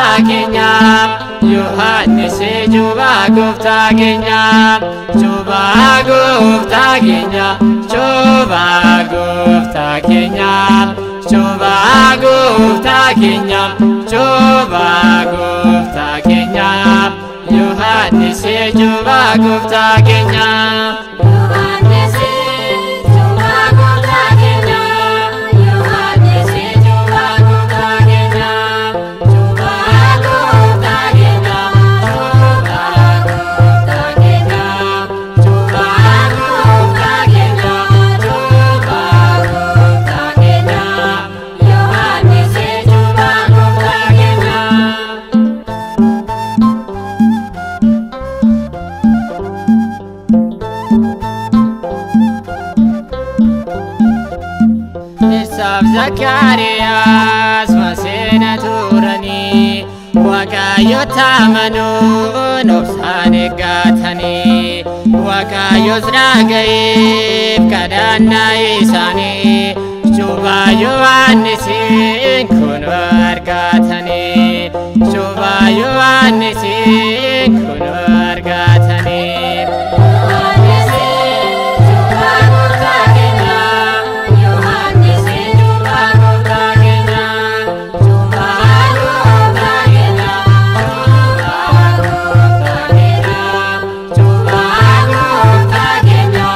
gooftaa keenya, Yohaannis cuuphaa gooftaa keenya, cuuphaa gooftaa keenya, cuuphaa gooftaa keenya, cuuphaa gooftaa keenya, cuuphaa gooftaa keenya, Yohaannis cuuphaa gooftaa keenya. Yohaannis cuuphaa gooftaa keenya, Yohaannis cuuphaa gooftaa keenya, cuuphaa gooftaa keenya, cuuphaa gooftaa keenya, cuuphaa gooftaa keenya, cuuphaa gooftaa keenya, Yohaannis cuuphaa gooftaa keenya. Isaaf Zakkaariyaas maseena turanii, Waaqayyotti amanuun obsaan eeggatanii, Waaqayyos dhaga'eef kadhannaa isaanii, cuuphaa Yohaannisiin kunoo argatanii, cuuphaa Yohaannisiin kunoo argatanii. Yohaannis cuuphaa gooftaa keenya, Yohaannis cuuphaa gooftaa keenya, cuuphaa gooftaa keenya, cuuphaa gooftaa keenya, cuuphaa gooftaa keenya,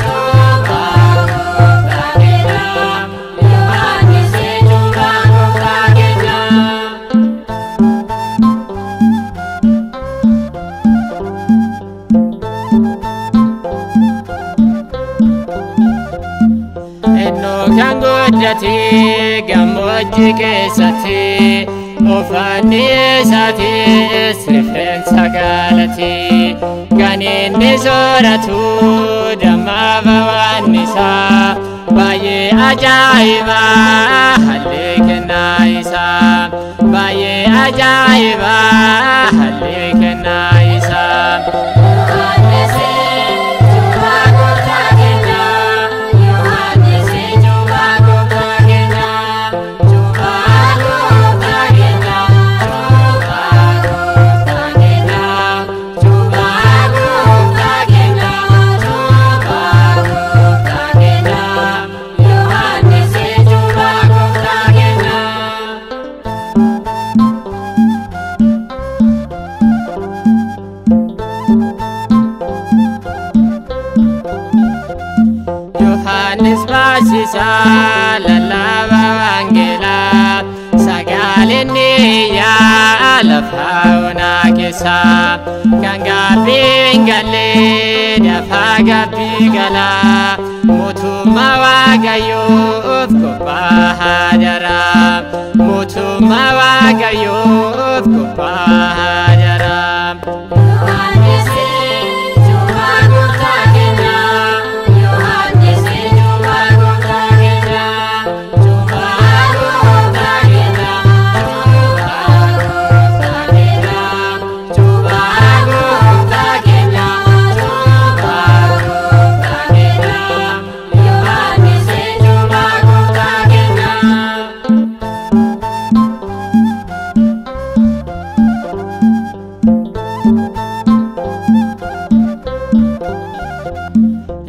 cuuphaa gooftaa keenya, Yohaannis cuuphaa gooftaa keenya. Innoo kan guddate gammoojjii keessatti, uffanni isaatis rifeensa gaalati. Kan inni sooratu dammaaf waan isaa, baay'ee ajaa'iba haalli kennaa isaa, baay'ee ajaa'iba haalli kennaa isaa. Yohaannis cuuphaa gooftaa keenya, Yohaannis cuuphaa gooftaa keenya, cuuphaa gooftaa keenya, cuuphaa gooftaa keenya, cuuphaa gooftaa keenya, cuuphaa gooftaa keenya, Yohaannis cuuphaa gooftaa keenya. Yohaannis barsiisaa lallabaa wangeelaa, sagaleen iyyaa lafa onaa keessaa, kan gaabbii hin galle dafaa gaabbii galaa, mootummaa Waaqayyoof qophaa'aa jira, mootummaa Waaqayyoof qophaa'aa jira. Yohaannis cuuphaa gooftaa keenya, Yohaannis cuuphaa gooftaa keenya, cuuphaa gooftaa keenya, cuuphaa gooftaa keenya, cuuphaa gooftaa keenya, cuuphaa gooftaa keenya, Yohaannis cuuphaa gooftaa keenya.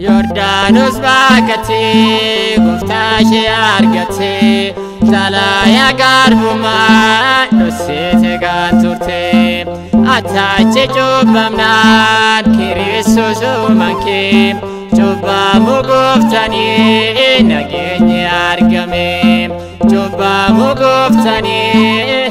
Yordaanos baakatee gooftaa ishee argattee, xalayaa garbummaa dhoksite kan turte, attaache cuuphamnaan Kiristoos uumaan kee, cuuphamuu gooftanii nageenyi argame, cuuphamuu gooftanii